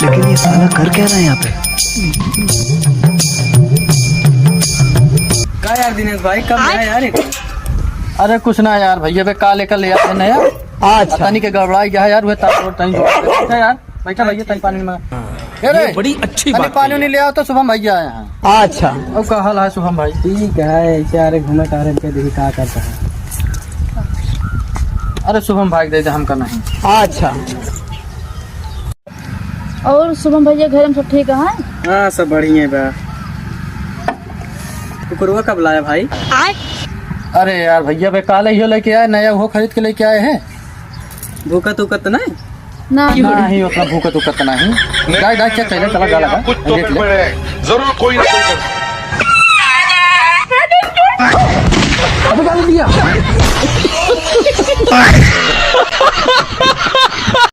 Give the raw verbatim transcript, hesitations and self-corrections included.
लेकिन ये साला कर क्या रहा है यहाँ पे? का यार दिनेश भाई, कब आया यार एक? अरे कुछ ना यार भैया, बे का लेकर ले आते नया। अच्छा। तनी के गड़बड़ाई गया है यार, वह तार और तनी जोड़ के। अच्छा यार, बैठा भैया, तनी पानी में। अरे, ये बड़ी अच्छी तनी बात पानी कही उनी है। ले आओ तो शुभम भैया आए हैं। अच्छा। और का हाल है शुभम भाई? ठीक है, ऐसे आ रहे घूमे टहरे के, देखी का करता है। अरे शुभम भाई दे दे, हमका नहीं। अच्छा। और शुभम भैया, घर में सब ठीक है? हाँ, सब बढ़िया बा। कुकुरवा कब लाया भाई? अरे यार भैया, बे काले ही लेके आए, नया वो खरीद के लेके आए हैं। भूकत उकत नहीं? ना। नहीं, उतना भूकत उकत नहीं। डाय, डाय चेक कर ले, चला गाला का। कुछ तो देख ले। गड़बड़ है, जरूर कोई ना कोई गड़बड़। अबे गाली दिया।